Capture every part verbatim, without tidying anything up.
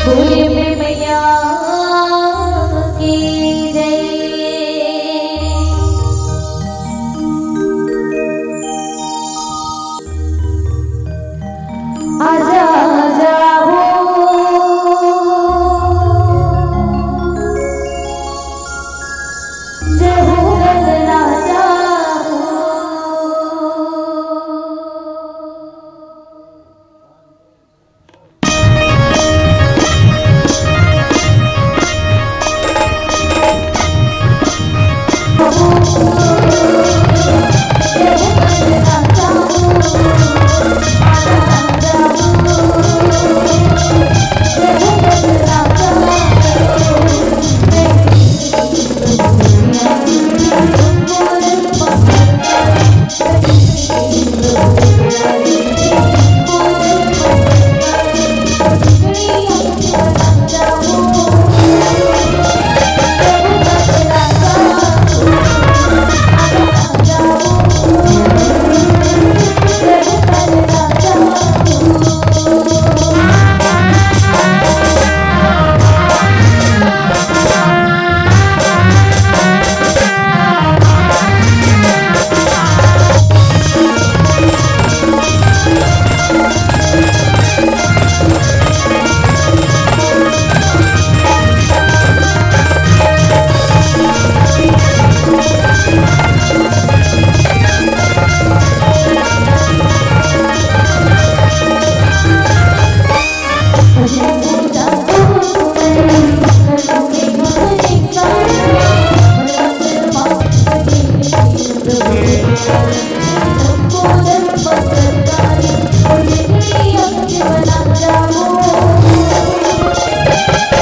बोलिए मैया की जय। आजा, आजा हो, जहू गल राजा हो।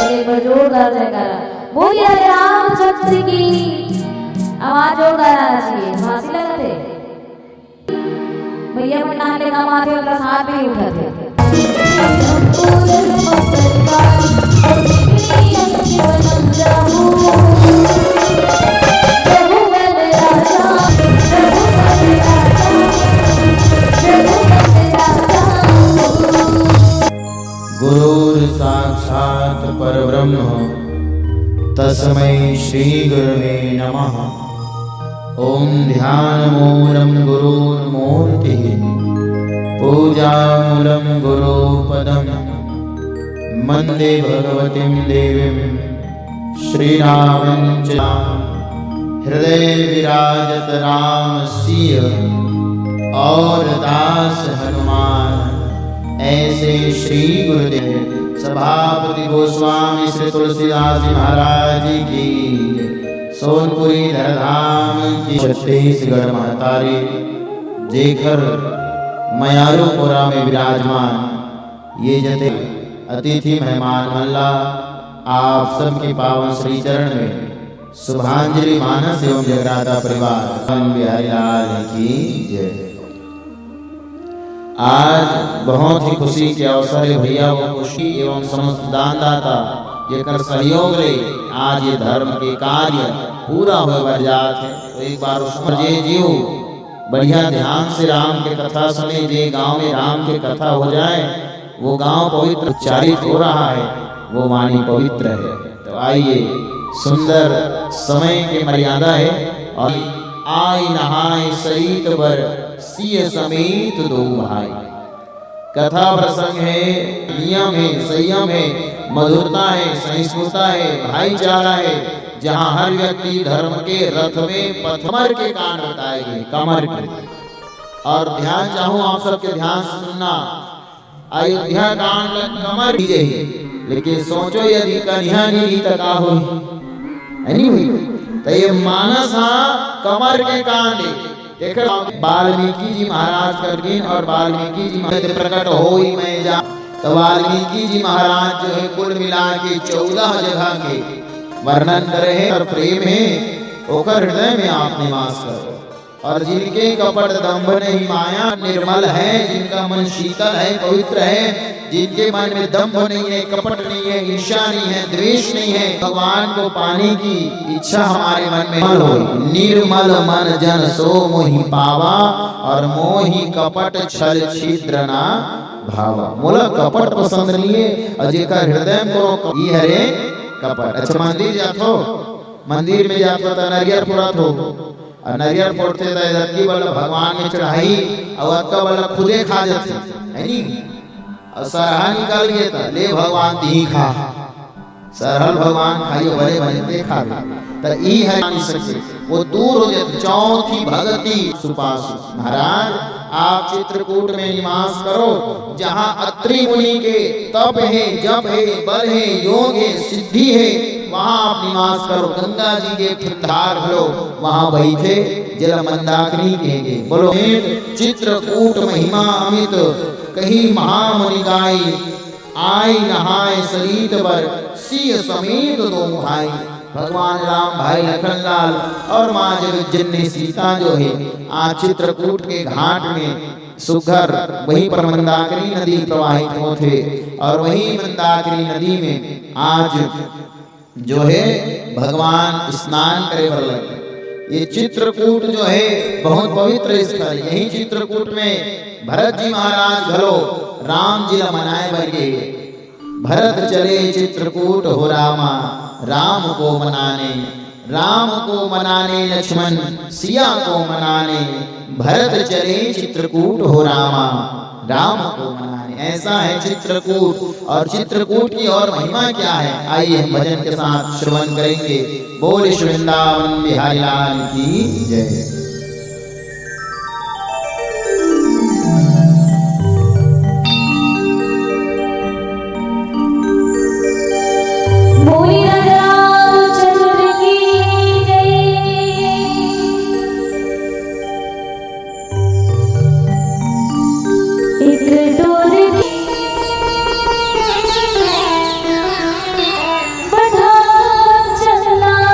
एक बार जोरदार जयकारा। बोलिए हरे रामचंद्र की। आवाज जोरदार आना चाहिए। फांसी लगत हे। भैया मन नाम ले काम आथे, ओकर साथ भी उठत हे। गुरुर् साक्षात् परब्रह्म, तस्मै श्री गुरवे नमः। ॐ ध्यानमूलं गुरोर्मूर्तिः, पूजामूलं गुरोः पदम्। वन्दे भगवतीं देवीं श्रीरामं च। हृदय विराजत राम सिय और दास हनुमान, ऐसे श्री गुरुदेव। सभापति गोस्वामी श्री तुलसीदास जी महाराज की जय। सोनपुरी धरधाम की छत्तीसगढ़ महतारी, जेखर मयारू कोरा में विराजमान ये जते अतिथि मेहमान मन ला आप सबके पावन श्री चरण में शुभांजलि मानस एवं जगराता परिवार बिहारी लाल की जय। आज बहुत ही खुशी के अवसर हे भैया, वो खुशी एवं समस्त दानदाता जेकर सहयोग ले आज ये धर्म के कार्य पूरा होए बर जात हे। तो एक बार उस जे जीव बढ़िया ध्यान से राम के कथा सुने, जे गांव में राम के कथा हो जाए, वो गांव पवित्र उच्चारित हो रहा है, वो वाणी पवित्र है। तो आइए, सुंदर समय के मर्यादा है। और आई नहाए सईत बर, सिय समेत दो भाई। कथा प्रसंग है, नियम है, संयम है, मधुरता है, सहिष्णुता है, भाईचारा है, जहां हर व्यक्ति धर्म के रथ में पथ-, कमर के कांड बताए गए, कमर के। और ध्यान चाहूं आप सबके ध्यान से सुनना, अयोध्या कांड ल कमर की जही, लेकिन सोचो यदि कन्या नहीं रही त का होही? है नहीं हुई? तो ये मानस हा कमर के कांड हे। देख, वाल्मीकि जी महाराज करगिन और वाल्मीकि जी महाराज प्रकट होई मैं जा, तो वाल्मीकि जी महाराज जो है कुल मिला के चौदह जगह के वर्णन करे हे और प्रेम हे, ओकर हृदय में आप निवास करो। और जिनके कपट दंभ नहीं माया, निर्मल है, जिनका मन शीतल है, पवित्र है, जिनके मन में दंभ नहीं है, कपट नहीं है, ईर्ष्या नहीं है, द्वेष नहीं है, भगवान को पाने की इच्छा हमारे मन में मल हो। निर्मल मन जन सो मोहि पावा, और मोहि कपट छल छिद्र ना भावा। मोला कपट पसंद नहीं है, और जेकर हृदय में कोनो क-, ई हरे कपट। अच्छा, मंदिर जाथो, मंदिर में जाथो त नरियर फोड़त हो, अउ नरियर फोड़थे त अतकी बला भगवान में चढ़ाही, अउ अतका बला खुदे खा जाथे, है नी? अउ सरहा निकल गे त ले भगवान तिही खा, सरहा ल भगवान खाही, भले बने ते खाबे। त ई है मान सके, वो दूर हो जाथे। चौथी भगति सुपासु। महाराज, आप चित्रकूट में निवास करो, जहाँ अत्रि मुनि के तप है, जप है, बल है, योग है, सिद्धि है, वहाँ आप निवास करो। गंगा जी के एक ठन धार घलो वहाँ बहिथे, जेला मंदाकिनी कहे गे। बोलो, चित्रकूट महिमा अमित, कही महामुनि गाई, आई नहाय सलीत बर, सिय समेत दोहू भाई। भगवान राम, भाई लखन लाल और माँ जगत जननी सीता जो है, आज चित्रकूट के घाट में सुघर, वहीं पर मंदाकिनी नदी प्रवाहित होथे और वहीं मंदाकिनी नदी में आज जो है भगवान स्नान करे बर लगे। ये चित्रकूट जो है बहुत पवित्र स्थल, यही चित्रकूट में भरत जी महाराज घलो राम जी ला मनाए बर गे। भरत चले चित्रकूट हो रामा, राम को मनाने, राम को मनाने लक्ष्मण, सिया को मनाने, भरत चले चित्रकूट हो रामा, राम को मनाने। ऐसा है चित्रकूट। और चित्रकूट की और महिमा क्या है, आइए हम भजन के साथ श्रवण करेंगे। बोल श्री वृंदावन बिहारी लाल की जय। बोली राजा रामचंद्र की जय। एक डोर की पठान चलाए।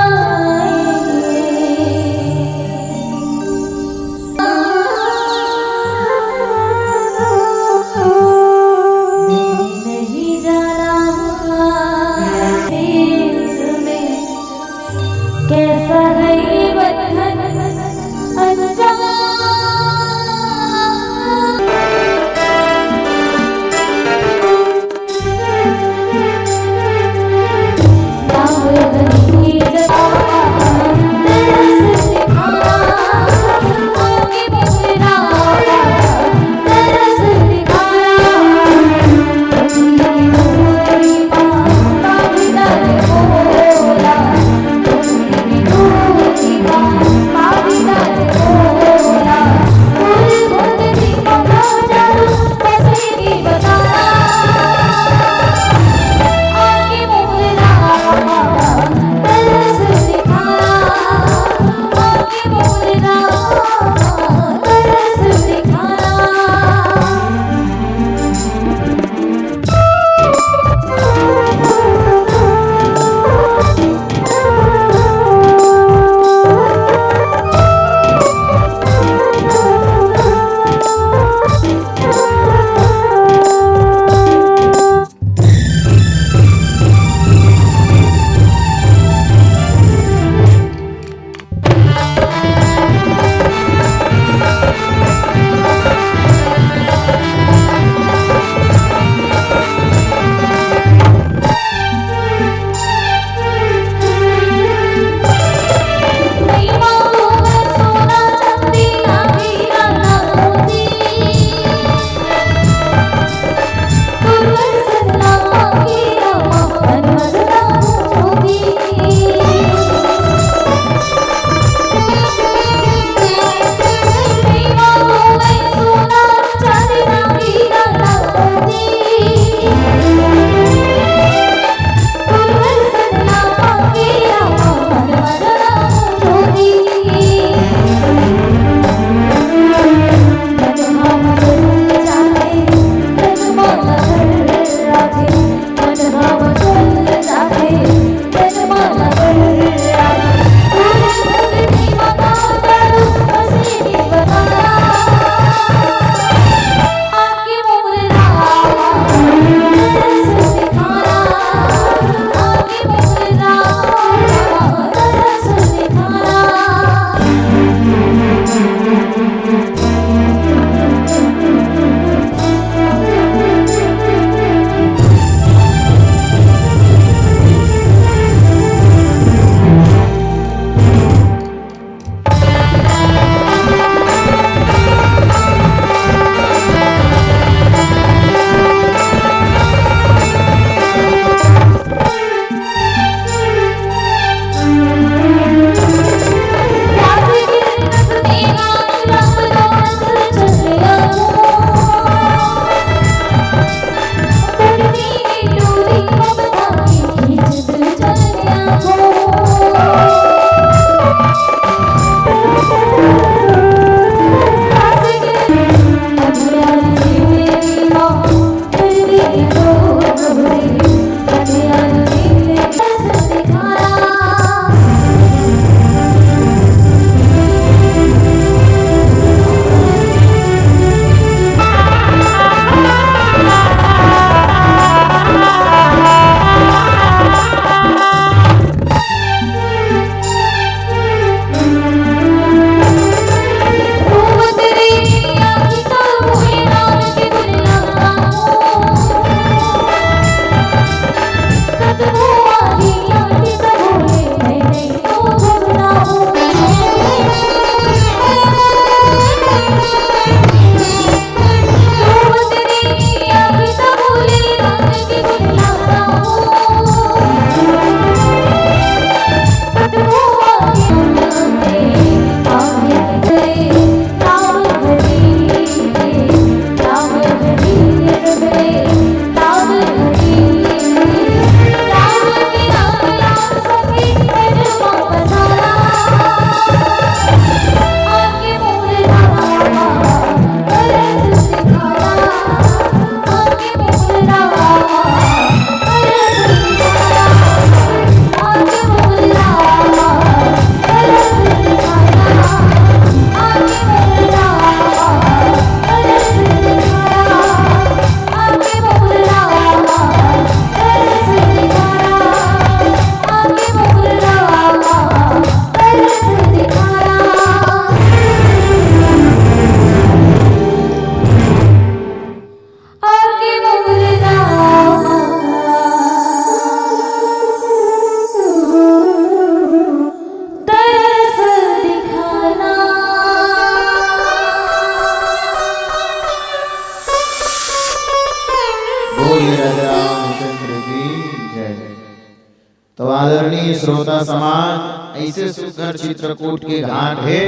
श्रोता समाज, ऐसे सुघर चित्रकूट के घाट हे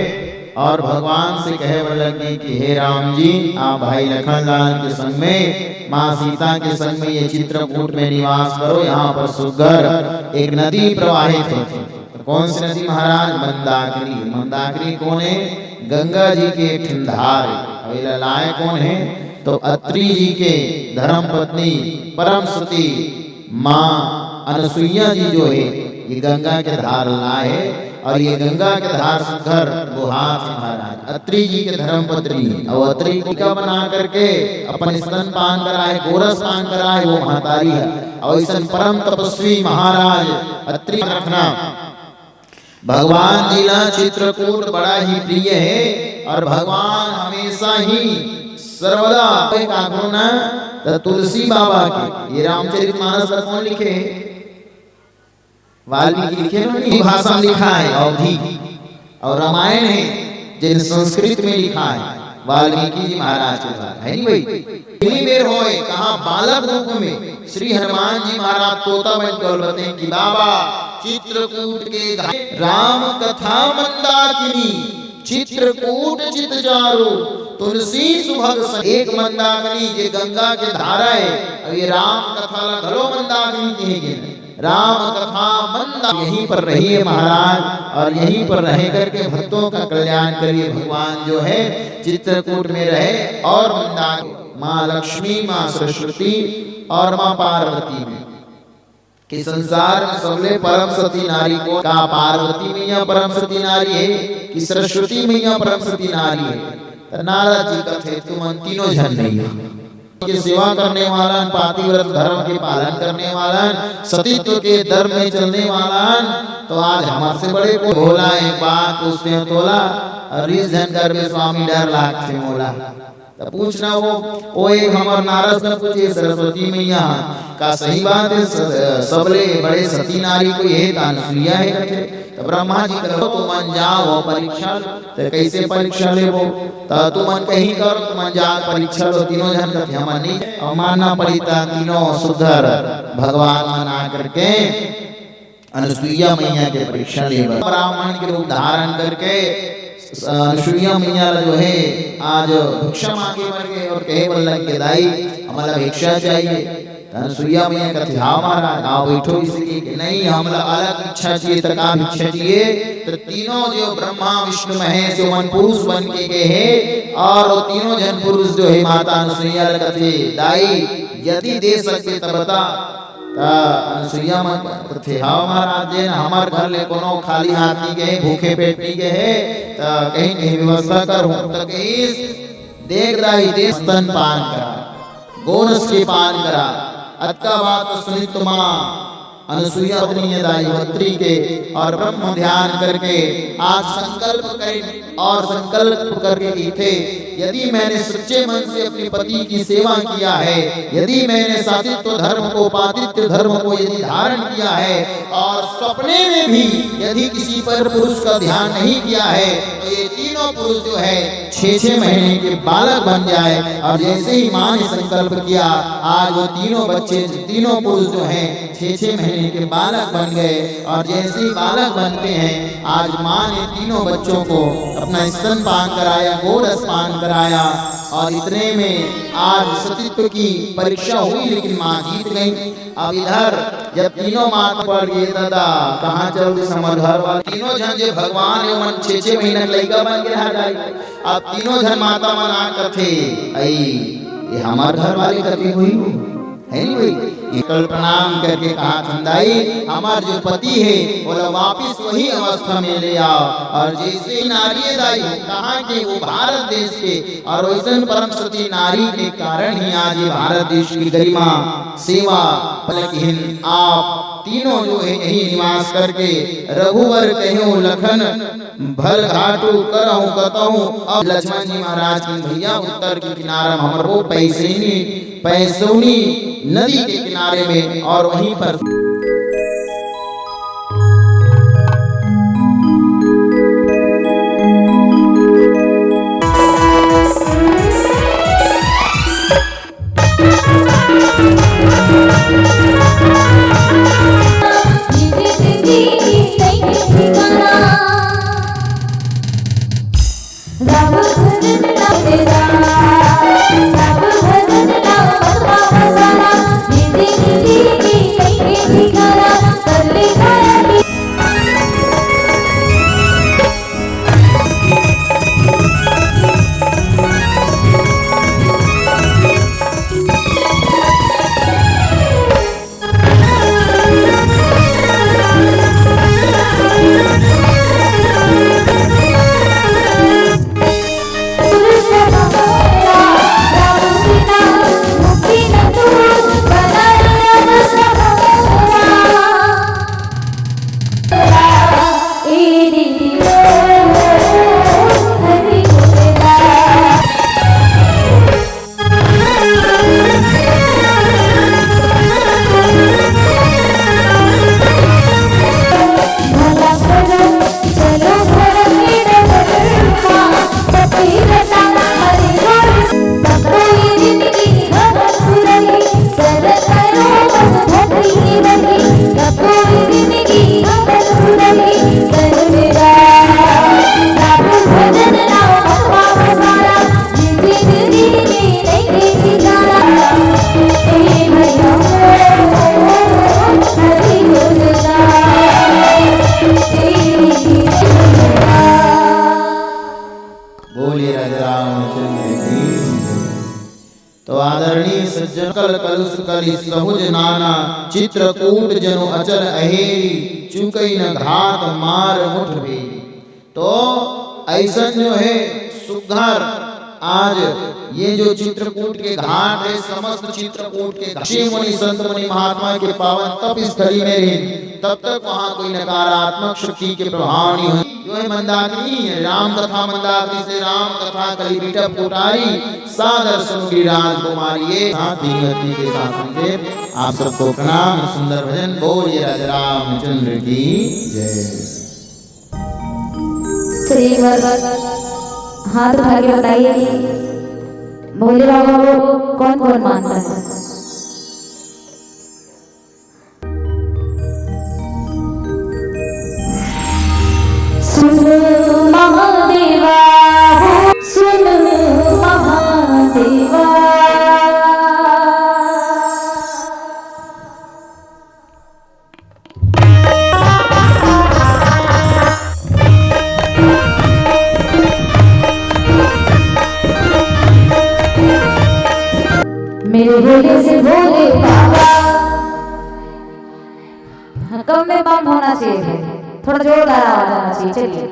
और भगवान से कहे बर लगे कि हे राम जी, आप भाई लखन लाल के संग में, माँ सीता के संग में ये चित्रकूट में निवास करो। यहाँ पर सुघर एक नदी प्रवाहित होथे। तो कौन सी नदी महाराज? मंदाकिनी। मंदाकिनी कौन हे? गंगा जी के एक ठन धार हे। अउ एला लाए कौन हे? तो अत्रि जी के धर्म पत्नी परम सती माँ अनसुईया जी जो हे, ये गंगा के धार लाए हे। अउ ये गंगा के धार सुघर बोहात हे महाराज। अत्रि जी के धर्म पत्नी, अउ अत्रि टीका बना करके अपन स्तनपान कराए, गोरस पान कराए, वो महतारी हे। अउ अइसन परम तपस्वी महाराज अत्रि रखना। भगवान जी ला चित्रकूट बड़ा ही प्रिय हे अउ भगवान हमेशा ही सर्वदा कोई काकरो ना, त तुलसी बाबा के, ये रामचरित मानस ला कौन लिखे हे? वाल्मीकि लिखे हे ना? ये भाषा में लिखा हे, अवधी। अउ रामायण हे, जेन संस्कृत में लिखा हे, वाल्मीकि जी महाराज के द्वारा, हे नी भाई? इही मेर होय, कहाँ बालक रूप में श्री हनुमान जी महाराज तोता बन के बतें कि बाबा, चित्रकूट के घाट राम कथा मंदाकिनी, चित्रकूट चित चारु, तुलसी सुभग सन। एक मंदाकिनी जे गंगा के धारा हे, अउ ये राम कथा ला घलो मंदाकिनी कहे गे। राम कथा मंदा यहीं पर रहिए महाराज, अउ यहीं पर रह करके भक्तों का कल्याण करिए। भगवान जो हे चित्रकूट में रहे अउ मंदाकिनी, माँ लक्ष्मी, माँ सरस्वती अउ माँ पार्वती में कि संसार में सबले परम सती नारी कोन? का पार्वती मैया परम सती नारी हे कि सरस्वती मैया परम सती नारी हे? त नारद जी कथे, तुमन तीनों झन नइ हो। के सेवा करने वाला, पातिव्रत धर्म के पालन करने वाला, सतीत्व के धर्म में चलने वाला, तो आज हमर से बड़े कोई? भोला एक बात पूछतेंव तोला, अउ रिस झन करबे स्वामी, डर लागथे मोला। त पूछना वो, वो एक हमर नारद न पूछे, सरस्वती मैया, का सही बात हे? स-, सबले बड़े सती नारी कोई हे त अनसुईया हे कथे। त ब्रह्मा जी कथे, तुमन जाव परीक्षा लो। त कइसे परीक्षा लेबो? त तुमन कहीं करो, तुमन जा परीक्षा लो। तीनों झन कथे, हमन नइ, अउ मानना पड़ी त तीनों सुघर भगवान मन आ करके अनसुईया मैया के परीक्षा ले बर ब्राह्मण के रूप धारण करके अनसुईया मैया ला जो हे आज भिक्षा मांगे बर गे अउ कहे बर लग गे, दाई, हमला भिक्षा चाहिए। त अनसुईया मैया कथे, हाँ महाराज, आओ बैठो। इसे कि नहीं, हमला अलग इच्छा चाहिए। त का भिक्षा चाहिए? त तीनों जो ब्रह्मा विष्णु महेश ओमन पुरुष बन के गे हे अउ वो तीनों झन पुरुष जो हे माता अनसुईया ला कथे, दाई, यदि दे सके त बता। त अनसुईया मन कथे, हाँ महाराज, जेन हमर घर ले कोनो खाली हाथ नइ गे हे, भूखे पेट नइ गे हे, त कहीं कहीं व्यवस्था करहूँ। त कहिस, देख दाई, दे स्तन पान करा, गोरस के पान करा। अतका बात सुनित माँ अनसुईया पत्नी हे दाई अत्रि के अउ ब्रह्म ध्यान करके आज संकल्प करिन अउ संकल्प करके कथे, यदि मैंने सच्चे मन से अपने पति की सेवा किया है, यदि मैंने सातित्व धर्म को, पातित्व धर्म को यदि धारण किया है और सपने में भी यदि किसी पर पुरुष का ध्यान नहीं किया है, तो ये तीनों पुरुष जो है छह छह महीने के बालक बन जाए। और जैसे ही माँ ने संकल्प किया, आज वो तीनों बच्चे, तीनों पुरुष जो हैं, छह छह महीने के बालक बन गए। और जैसे ही बालक बनते हैं, आज माँ ने तीनों बच्चों को अपना स्तनपान कराया, गोरस पान कराया। और इतने में आज सतीत्व की परीक्षा हुई, लेकिन माँ जीत गई। अब इधर जब तीनों माँ पड़ गए, दादा, कहाँ चल दिस हमर घर वाले? तीनों झन जे भगवान हे, ओमन छह छह महीना के लइका बन के रह जाए। अब तीनों झन माता मन आ कथे, अई, ये हमर घर वाले कथे होही वो, हे नी भाई? ये कल प्रणाम करके कहा, थंदाई, हमर जो पति हे, ओला वापिस वही अवस्था में ले आओ। और जैसे ही नारी दाई, कहाँ के वो भारत देश के, और वैसन परम सती नारी के कारण ही आज ये भारत देश की गरिमा, सेवा, बल्कि हिंद आप तीनों जो है यही निवास करके रघुवर कहेउ लखन भल घाटु करहु कतहु। अब लक्ष्मण जी महाराज के भैया उत्तर के किनारा में हमर वो पैसेनी, पैसौनी नदी के किनारे में और वहीं पर रामचंद्र की जय। तो आदरणीय सज्जन, कल कलुष कलि सहुज नाना, चित्रकूट जनु अचल अहेरी, चूकइ न घात मार मुठ बेरी। तो अइसन जो है सुघर, आज ये जो चित्रकूट के घाट है, समस्त चित्रकूट के घाट, ऋषि मुनि संत मुनि महात्मा के पावन तप स्थली में रहे, तब तक वहाँ कोई नकारात्मक शक्ति के प्रभाव नहीं हो। जो है मंदाकिनी है, राम कथा मंदाकिनी से राम कथा कली बीटप कोटारी, सादर सुन गिरिराज कुमारी। ये साथ भीमवती के शासन से आप सबको प्रणाम। सुंदर भजन बोलिए राजा रामचंद्र की जय। चलिए, एक बार हाथ उठा के बताइए कि भोले बाबा को कौन कौन मानता है। सुन महादेवा, सुन महादेवा। मेरे भोले से भोले बाबा। हाँ, कम में बम होना चाहिए, थोड़ा जोरदार आवाज आना चाहिए। चलिए।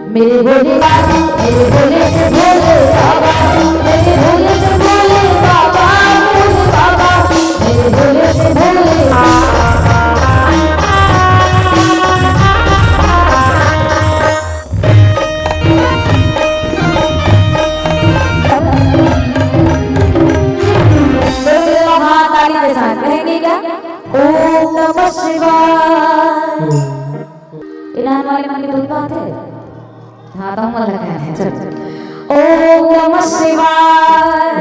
मेरे भोले बाबू, मेरे भोले से भोले बाबा, मेरे भोले से भोले बाबा, भोले बाबा, मेरे भोले से भोले। महाकाली के साथ कहेंगे क्या? ओम नमः शिवाय। इलान वाले मन के भूत बात है। हाँ, तो हम लगा है। चलो। ओम नमः शिवाय।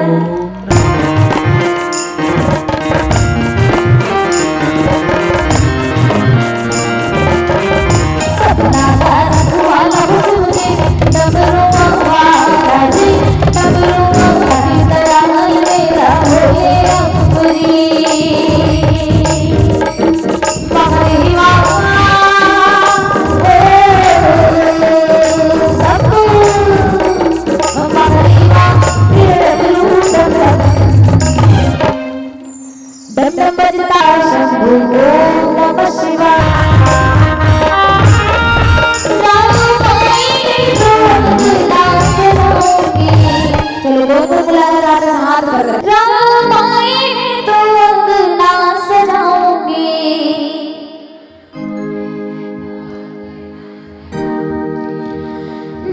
सपना का धुआं लहू के डमरू वाला जी, डमरू वाला जी, दया मेरा भोले अकबरी। डम डम बजता शंभू, ओम नमः शिवाय। राम माई ने तो अंगना सजाऊंगी। चलो, कौन कौन बुला रहा है, हाथ ऊपर करो। राम माई ने तो अंगना सजाऊंगी।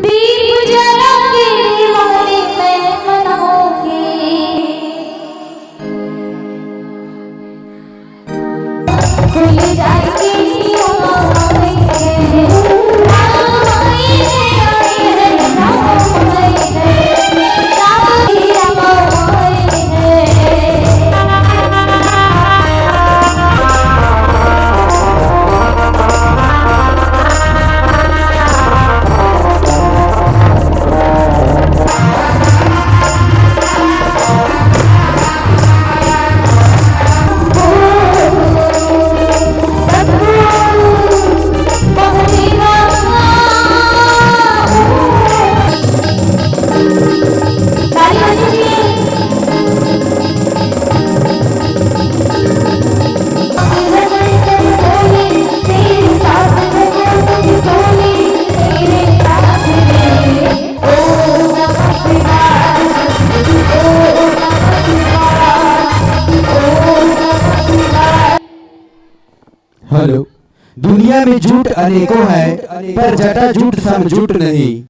दीप जलाऊंगी, दिवाली मैं मनाऊंगी। खुल जाएगी हेलो। दुनिया में झूठ अनेकों हैं, पर जटा जूट सम जूट नहीं।